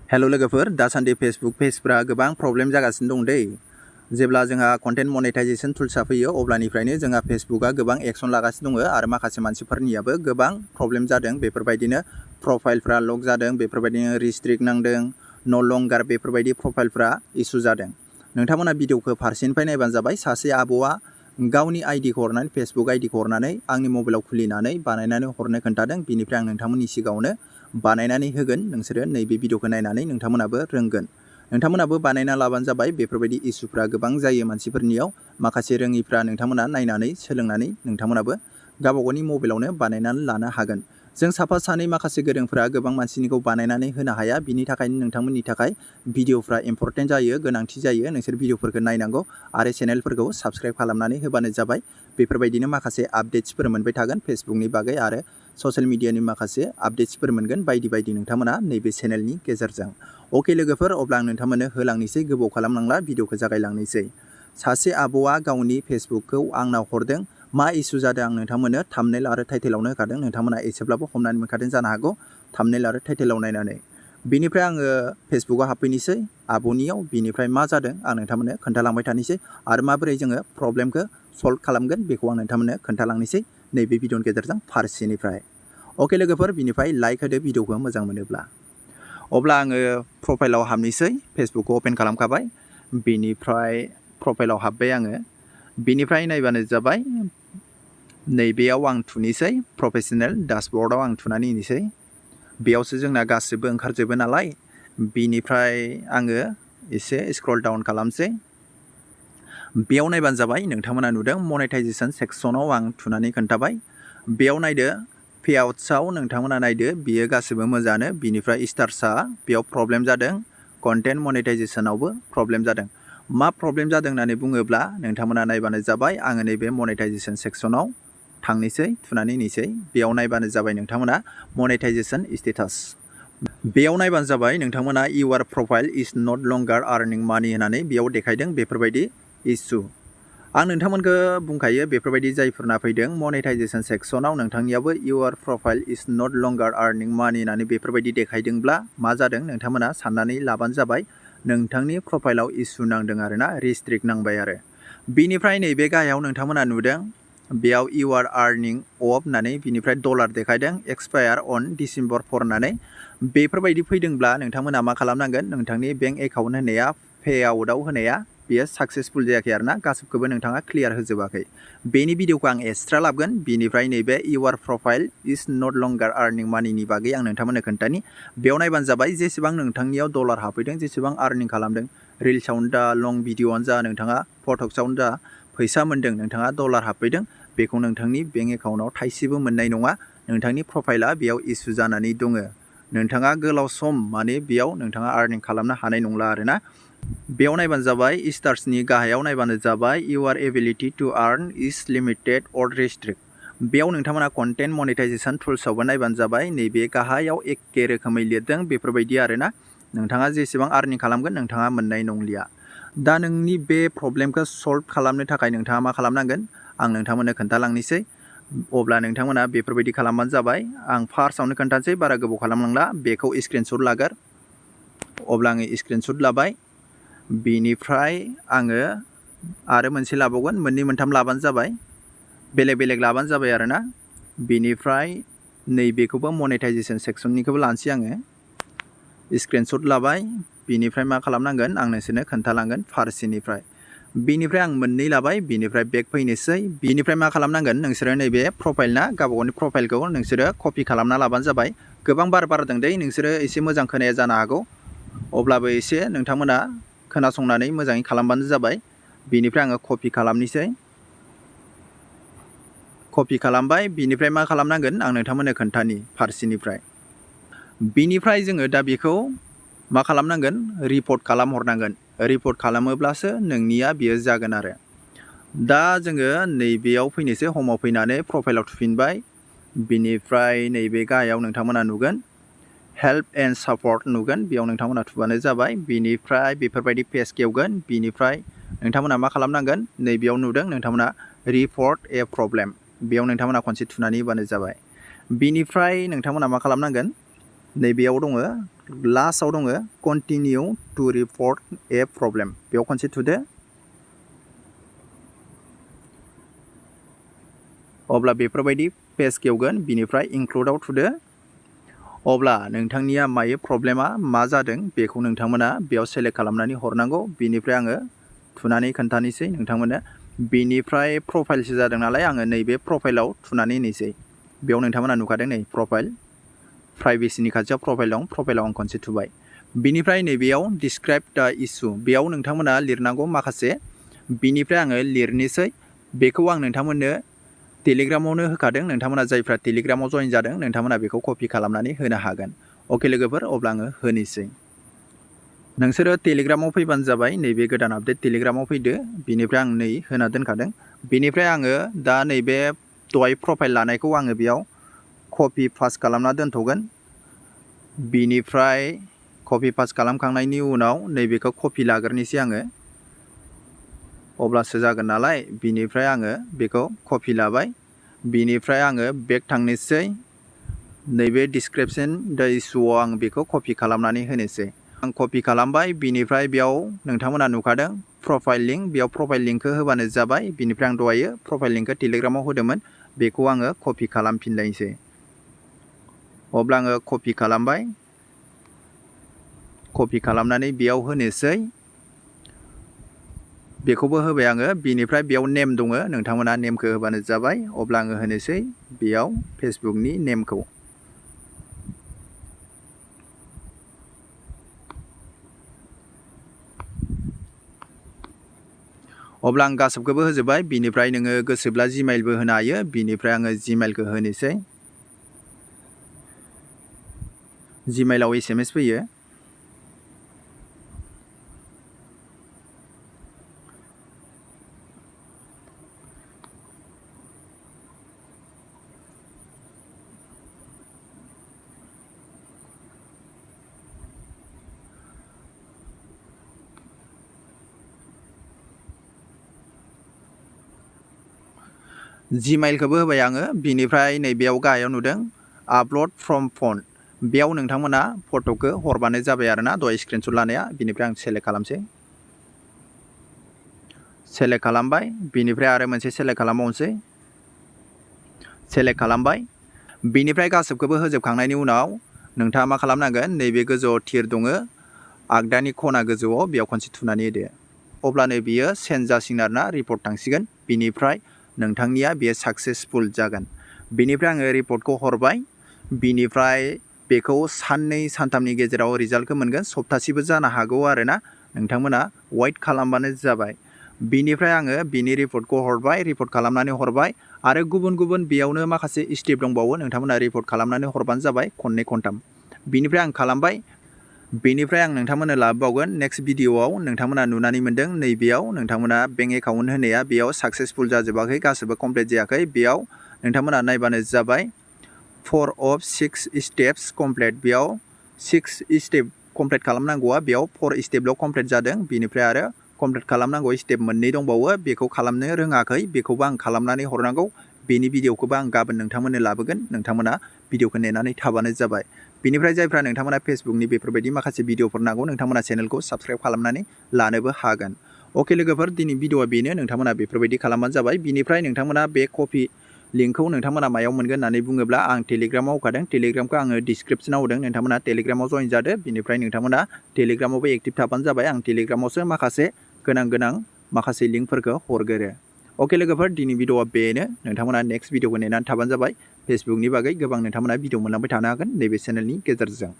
Hello लोगोफोर दासान्दि Facebook पेजफ्रा गोबां प्रब्लेम जागासिनो दं दै जेब्ला जोंहा कन्टेन्ट मनेटाइजेशन टुल्सआ फैयो अब्लानिफ्रायनो जोंहा फेसबुकआ गोबां एक्शन लागासिनो दङ आरो माखासे मानसिफोरनियाबो गोबां प्रब्लेम जादों बेफोरबायदिनो प्रफाइलफ्रा लक जादों बेफोरबायदिनो रिस्ट्रिक्ट नांदों नो लंगार बेफोरबायदि प्रफाइलफ्रा इसु जादों नोंथांमोना भिडिअखौ फारसेनिफ्राय नायबानो जाबाय सासे आब'आ गावनि आइडिखौ हरनानै फेसबुक आइडिखौ हरनानै आंनि मबाइलाव खुलिनानै बानायनानै हरनो खोन्थादों बिनिफ्राय आं नोंथांमोननि सिगाङावनो बानायनानै होगोन नोंसोरो नैबे भिडिअखौ नायनानै नोंथांमोनाबो रोंगोन नोंथांमोनाबो बानायना लाबानो जाबाय बेफोरबायदि इसुफ्रा गोबां जायो मानसिफोरनियाव माखासे रोङिफ्रा नोंथांमोना नायनानै सोलोंनानै नोंथांमोनाबो गावबागावनि मबाइलावनो बानायनानै लानो हागोन जों साफा सानै माखासे गोरोंफ्रा गोबां मानसिनिखौ बानायनानै होनो हाया बिनि थाखायनो नोंथांमोननि थाखाय भिडिअफ्रा इम्परटेन्ट जायो गोनांथि जायो नोंसोर भिडिअफोरखौ नायनांगौ आरो चेनेलफोरखौ साबस्क्राइब खालामनानै होबानो जाबाय बेफोरबायदिनो माखासे आपडेट्सफोर मोनबाय थागोन फेसबुकनि बागै आरो ससियेल मिडियानि माखासे आपडेट्सफोर मोनगोन बायदि बायदि नोंथांमोना नैबे चेनेलनि गेजेरजों अके लोगोफोर अब्ला आं नोंथांमोननो होलांनोसै गोबाव खालामनांला भिडिअखौ जागायलांनोसै सासे आब'आ गावनि फेसबुकखौ आंनाव हरदों मा इसु जादों आं नोंथांमोननो थाम्बनेल आरो टाइटेलावनो होखादों नोंथांमोना एसेब्लाबो हमनानै मोनखादों जानो हागौ थाम्बनेल आरो टाइटेलाव नायनानै बिनिफ्राय आङो फेसबुकआव हाबफैनोसै आब'नियाव बिनिफ्राय मा जादों आं नोंथांमोननो खोन्थालांबाय थानोसै आरो माबोरै जोङो प्रब्लेमखौ सल्भ खालामगोन बेखौ आं नोंथांमोननो खोन्थालांनोसै नैबे भिडिअनि गेजेरजों फारसेनिफ्राय अके लोगोफोर बिनिफ्राय लाइक होदो भिडिअखौ मोजां मोनोब्ला अब्ला आङो प्रफाइलाव हाबनोसै फेसबुकखौ अपेन खालामखाबाय बिनिफ्राय प्रफाइलाव हाबबाय आङो बिनिफ्राय नायबानो जाबाय नैबेयाव आं थुनोसै प्रफेसनेल डासबर्डआव आं थुनानै होनोसै बेयावसो जोंना गासिबो ओंखारजोबो नालाय बिनिफ्राय आङो एसे स्क्रल डाउन खालामसै बेयाव नायबानो जाबाय नोंथांमोना नुदों मनेटाइजेशन सेक्सनाव आं थुनानै खोन्थाबाय बेयाव नायदो पेआउट्सआव नोंथांमोना नायदो बियो गासिबो मोजाङानो बिनिफ्राय स्टार्सआ बेयाव प्रब्लेम जादों कन्टेन्ट मनेटाइजेशनावबो प्रब्लेम जादों मा प्रब्लेम जादों होननानै बुङोब्ला नोंथांमोना नायबानो जाबाय आङो नैबे मनेटाइजेशन सेक्सनाव थांनोसै थुनानै निसै बेयाव नायबानो जाबाय नोंथांमोना मनेटाइजेशन स्टेटास बेयाव नायबानो जाबाय नोंथांमोना इउआर profile is not longer earning money होननानै बेयाव देखायदों बेफोरबायदि इसु आं नोंथांमोनखौ बुंखायो बेफोरबायदि जायफोरना फैदों मनेटाइजेशन सेक्सनाव नोंथांनियाबो your profile is not longer earning money होननानै बेफोरबायदि देखायदोंब्ला मा जादों नोंथांमोना साननानै लाबानो जाबाय नोंथांनि प्रफाइलाव इसु नांदों आरोना रिस्ट्रिक्ट नांबाय आरो बिनिफ्राय नैबे गाहायाव नोंथांमोना नुदों बेयाव इउआर आर्निं अफ होननानै बिनिफ्राय डलार देखायदों एक्सपायार अन डिसेम्बर 4 होननानै बेफोरबायदि फैदोंब्ला नोंथांमोना मा खालामनांगोन नोंथांनि बेंक एकाउन्ट होनाया पेआउटआव होनाया बेयो साक्सेसफुल जायाखै आरोना गासिबखौबो नोंथाङा क्लियार होजोबाखै बेनि भिडिअखौ आं एक्सट्रा लाबोगोन बिनिफ्राय नैबे इउआर profile is not longer earning मानिनि बागै आं नोंथांमोननो खोन्थानि बेयाव नायबानो जाबाय जेसेबां नोंथांनियाव डलार हाबफैदों जेसेबां आर्निं खालामदों रिल्सआवनो जा लं भिडिअ'आनो जा नोंथाङा फटक्सआवनो जा फैसा मोन्दों नोंथाङा डलार हाबफैदों बेखौ नोंथांनि बेंक एकाउन्टआव थाइसेबो मोननाय नङा नोंथांनि प्रफाइला बेयाव इसु जानानै दङ नोंथाङा गोलाव सम माने बेयाव नोंथाङा आर्निं खालामनो हानाय नंला आरोना बेयाव नायबानो जाबाय स्टार्सनि गाहायाव नायबानो जाबाय इउआर एबिलिटि टु आर्न इज लिमिटेड अर रेस्ट्रिक्ट बेयाव नोंथांमोना कन्टेन्ट मनेटाइजेशन टुल्सआवबो नायबानो जाबाय नैबे गाहायाव एखे रोखोमै लिरदों बेफोरबायदि आरोना नोंथाङा जेसेबां आर्निं खालामगोन नोंथाङा मोननाय नंलिया दा नोंनि बे प्रब्लेमखौ सल्भ खालामनो थाखाय नोंथाङा मा खालामनांगोन आं नोंथांमोननो खोन्थालांनोसै अब्ला नोंथांमोना बेफोरबायदि खालामबानो जाबाय आं फार्स्टआवनो खोन्थानोसै बारा गोबाव खालामनांला बेखौ स्क्रिनशट लागोर अब्ला आङो स्क्रिनशट लाबाय बिनिफ्राय आङो आरो मोनसे लाबावगोन मोननै मोनथाम लाबानो जाबाय बेलेग बेलेग लाबानो जाबाय आरोना बिनिफ्राय नैबेखौबो मनेटाइजेशन सेक्सननिखौबो लानोसै आङो स्क्रिनशट लाबाय बिनिफ्राय मा खालामनांगोन आं नोंसोरनो खोन्थालांगोन फारसेनिफ्राय बिनिफ्राय आं मोननै लाबाय बिनिफ्राय बेक फैनोसै बिनिफ्राय मा खालामनांगोन नोंसोरो नैबे प्रफाइलना गावबागावनि प्रफाइलखौ नोंसोरो कपि खालामना लाबानो जाबाय गोबां बारदों दै नोंसोरो एसे मोजां खोनाया जानो हागौ अब्लाबो एसे नोंथांमोना खोनासंनानै मोजाङै खालामबानो जाबाय बिनिफ्राय आङो कपि खालामनोसै कपि खालामबाय बिनिफ्राय मा खालामनांगोन आं नोंथांमोननो खोन्थानि फारसेनिफ्राय बिनिफ्राय जोङो दा बेखौ मा खालामनांगोन रिपर्ट खालामहरनांगोन रिपर्ट खालामोब्लासो नोंनिया बियो जागोन आरो दा जोङो नैबेयाव फैनोसै हमाव फैनानै प्रफाइलाव थुफिनबाय बिनिफ्राय नैबे गाहायाव नोंथांमोना नुगोन हेल्प एन्ड सापर्ट नुगोन बेयाव नोंथांमोना थुबानो जाबाय बिनिफ्राय बेफोरबायदि पेज खेवगोन बिनिफ्राय नोंथांमोना मा खालामनांगोन नैबेयाव नुदों नोंथांमोना रिपर्ट ए प्रब्लेम बेयाव नोंथांमोना खनसे थुनानै होबानो जाबाय बिनिफ्राय नोंथांमोना मा खालामनांगोन नैबेयाव दङ लास्टआव दङ कन्टिनिउ टु रिपर्ट ए प्रब्लेम बेयाव खनसे थुदो। अब्ला बेफोरबायदि पेज खेवगोन बिनिफ्राय इनक्लुडआव थुदो। अब्ला नोंथांनिया मायो प्रब्लेमा मा जादों बेखौ नोंथांमोना बेयाव सेलेक्ट खालामनानै हरनांगौ। बिनिफ्राय आङो थुनानै खोन्थानोसै नोंथांमोननो। बिनिफ्राय प्रफाइलसो जादों नालाय आङो नैबे प्रफाइलाव थुनानै होनोसै। बेयाव नोंथांमोना नुखादों नै प्रफाइल, प्राइभेसिनि खाथियाव प्रफाइल दं, प्रफाइलाव आं खनसे थुबाय। बिनिफ्राय नैबेयाव डिसक्राइब द इस्यु बेयाव नोंथांमोना लिरनांगौ माखासे। बिनिफ्राय आङो लिरनोसै, बेखौ आं नोंथांमोननो टेलिग्रामावनो होखादों। नोंथांमोना जायफ्रा टेलिग्रामाव जइन जादों नोंथांमोना बेखौ कपि खालामनानै होनो हागोन। अके लोगोफोर, अब्ला आङो होनोसै। नोंसोरो टेलिग्रामाव फैबानो जाबाय, नैबे गोदान आपडेट टेलिग्रामाव फैदो। बिनिफ्राय आं नै होना दोनखादों। बिनिफ्राय आङो दा नैबे दहाय प्रफाइल लानायखौ आङो बेयाव कपि पास्ट खालामना दोनथ'गोन। बिनिफ्राय कपि पास्ट खालामखांनायनि उनाव नैबेखौ कपि लाग्रोनोसै आङो, अब्लासो जागोन नालाय। बिनिफ्राय आङो बेखौ कपि लाबाय। बिनिफ्राय आङो बेक थांनोसै। नैबे डिसक्रिपसन द इस्युआव आं बेखौ कपि खालामनानै होनोसै। आं कपि खालामबाय। बिनिफ्राय बेयाव नोंथांमोना नुखादों प्रफाइल लिंक, बेयाव प्रफाइल लिंकखौ होबानो जाबाय। बिनिफ्राय आं दहायो प्रफाइल लिंकखौ टेलिग्रामाव होदोंमोन, बेखौ आङो कपि खालामफिनलायनोसै। अब्ला आङो कपि खालामबाय। कपि खालामनानै बेयाव होनोसै। बेखौबो होबाय आङो। बिनिफ्राय बेयाव नेम दङ, नोंथांमोना नेमखौ होबानो जाबाय। अब्ला आङो होनोसै बेयाव फेसबुकनि नेमखौ। अब्ला आं गासिबखौबो होजोब्बाय। बिनिफ्राय नोङो गोसोब्ला जिमेइलबो होनो हायो। बिनिफ्राय आङो जिमेइलखौ होनोसै। जिमेइलाव SMS फैयो। जिमेइलखौबो होबाय आङो। बिनिफ्राय नैबेयाव गाहायाव नुदों आपल'ड फ्रम फन, बेयाव नोंथांमोना फट'खौ हरबानो जाबाय आरोना, दहाय स्क्रिनशट लानाया। बिनिफ्राय आं सेलेक्ट खालामसै। सेलेक्ट खालामबाय। बिनिफ्राय आरो मोनसे सेलेक्ट खालामबावनोसै। सेलेक्ट खालामबाय। बिनिफ्राय गासिबखौबो होजोबखांनायनि उनाव नोंथाङा मा खालामनांगोन, नैबे गोजौआव थिर दङ आगदानि खना गोजौआव, बेयाव खनसे थुनानै होदो। अब्लानो बियो सेन्ड जासिगोन आरोना, रिपर्ट थांसिगोन। बिनिफ्राय नोंथांनिया बेयो साक्सेसफुल जागोन। बिनिफ्राय आङो रिपर्टखौ हरबाय। बिनिफ्राय बेखौ साननै सानथामनि गेजेराव रिजाल्टखौ मोनगोन। सप्तासेबो जानो हागौ आरोना, नोंथांमोना वेट खालामबानो जाबाय। बिनिफ्राय आङो बिनि रिपर्टखौ हरबाय, रिपर्ट खालामनानै हरबाय। आरो गुबुन गुबुन बेयावनो माखासे स्टेप दंबावो, नोंथांमोना रिपर्ट खालामनानै हरबानो जाबाय खननै खनथाम। बिनिफ्राय आं खालामबाय। बेनिफ्राय आं नोंथांमोननो लाबोबावगोन नेक्स्ट भिडिअआव। नोंथांमोना नुनानै मोन्दों नैबेयाव नोंथांमोना बेंक एकाउन्ट होनाया बेयाव साक्सेसफुल जाजोबाखै, गासिबो कमप्लिट जायाखै। बेयाव नोंथांमोना नायबानो जाबाय 4 of 6 स्टेप्स कमप्लिट। बेयाव 6 स्टेप कमप्लिट खालामनांगौआ बेयाव 4 स्टेपल' कमप्लिट जादों। बिनिफ्राय आरो कमप्लिट खालामनांगौ स्टेप मोननै दंबावो, बेखौ खालामनो रोङाखै, बेखौबो आं खालामनानै हरनांगौ। बेनि भिडिअखौबो आं गाबोन नोंथांमोननो लाबोगोन, नोंथांमोना भिडिअखौ नेनानै थाबानो जाबाय। बिनिफ्राय जायफ्रा नोंथांमोना फेसबुकनि बेफोरबायदि माखासे भिडिअफोर नांगौ, नोंथांमोना चेनेलखौ साबस्क्राइब खालामनानै लानोबो हागोन। अके लोगोफोर, दिनै भिडिअआ बेनो, नोंथांमोना बेफोरबायदि खालामबानो जाबाय। बिनिफ्राय नोंथांमोना बे कपि लिंकखौ नोंथांमोना मायाव मोनगोन होननानै बुङोब्ला, आं टेलिग्रामाव होखादों। टेलिग्रामखौ आङो डिसक्रिपसनाव होदों, नोंथांमोना टेलिग्रामाव जइन जादो। बिनिफ्राय नोंथांमोना टेलिग्रामावबो एक्टिभ थाबानो जाबाय। आं टेलिग्रामावसो माखासे गोनां माखासे लिंकफोरखौ हरगोरो। अके लोगोफोर, दिनै भिडिअआ बेनो, नोंथांमोना नेक्स्ट भिडिअखौ नेनानै थाबानो जाबाय। फेसबुकनि बागै गोबां नोंथांमोना भिडिअ मोनलांबाय थानो हागोन नैबे चेनेलनि गेजेरजों।